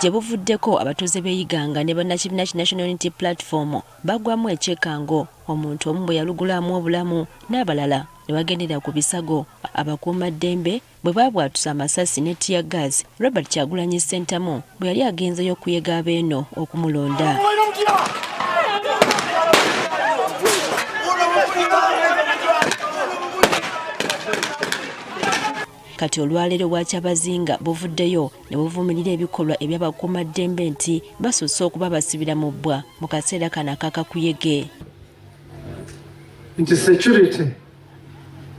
Gye buvuddeko abatuuze b'e Iganga ne bannakibiina ki National Unity Platform bagwamu ekyekango omuntu omu bwe yalugulaamu obulamu n'abalala ne bagendera ku bisago abakuumaddembe bwe baabwatuse amasasi ne tear gas Robert Kyagulanyi Ssentamu bwe yali agenzeeyo okuyega abeeno okumulonda. Kati olwaleero Obwakyabazinga buvuddeyo ne buvumirira ebikolwa eby'abakuumaddembe nti basusse okuba basibira mu bbwa mu kaseera kano ak'akakuyege. Nti security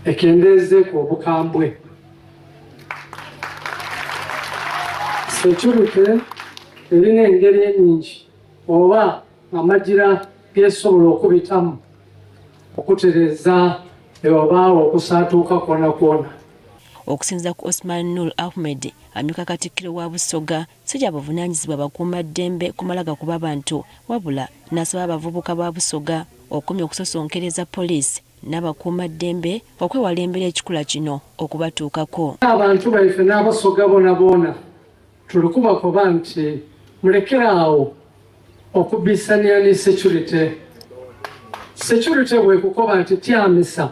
ekendeezeeko obukambwe. Security erina engeri enyingi oba amagira gesobola okubitamu okutereeza ewabaawo okusaatuuka kwona kwona. Okusinziira ku Osman Nur Ahmed, amyuka Katikkiro wa Busoga, si kya buvunaanyizibwa bakuumaddembe kumala gakuba bantu wabula n'asaba abavubuka ba Busoga okukomya okusosonkereza poliisi n'abakuumaddembe okwewala embeera ekikula kino okubatuukako. Abantu baife n'Abasoga boonaboona tuli kubakoba nti mulekere awo okubisania ni security. Security bwekukoba nti tyamisa,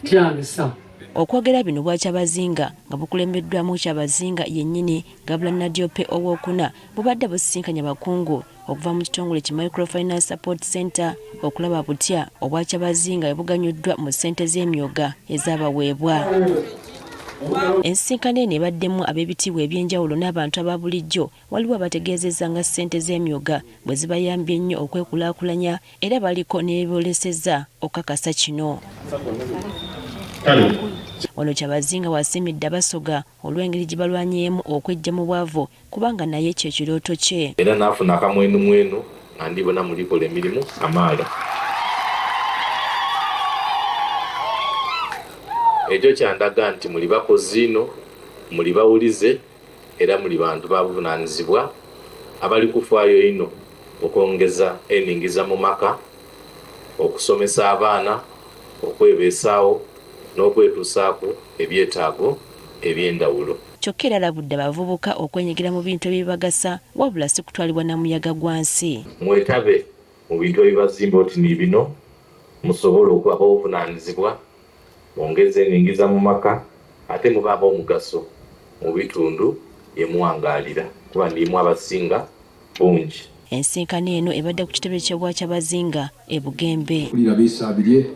tyamisa. Okwogera bino Bwakyabazinga nga bukulembeddwamu Kyabazinga yennyini Gabula Nadiope Owookuna bubadde busisinkanye abakungu okuva mu kitongole ki Microfinance Support Center okulaba butya Obwakyabazinga bwe buganyuddwa mu ssente z'emyoga ezaabaweebwa. Ensisinkano eno ebaddemu ab'ebitiibwa eby'enjawulo n'abantu aba bulijjo. Waliwo abategeezezza nga ssente z'emyoga bwe zibayambye ennyo okwekulaakulanya era baliko ne bye boolesezza okukakasa kino. Wano Kyabazinga w'asiimidde Abasoga olw'engeri gye balwanyeemu okweggya mu bwavu kubanga naye kye kirooto kye. Era naafuna akamwenumwenu nga ndibona muli kola emirimu kamaala. Ekyo kyandaga nti muli bakozi inho, muli bawulize era muli bantu ba buvunaanizibwa abali kufaayo einho okwongeza eningiza mu maka, okusomesa abaana, okwebeesaawo n'okwetuusaaku ebyetaago eby'endhawulo. Kyokka era alabudde abavubuka okwenyigira mu bintu ebibagasa wabula si kutwalibwa na muyaga gwa nsi. Mwetabe mu bintu ebibazimba oti ni bino, musobole okuba ab'obuvunaanizibwa, mwongeze eningiza mu maka, ate mube ab'omugaso mu bitundu ye muwangaalira, kuba niimwe abasinga bungi. Ensisinkano eno ebadde ku kitebe ky'Obwakyabazinga e Bugembe. Mpulira beisabirye.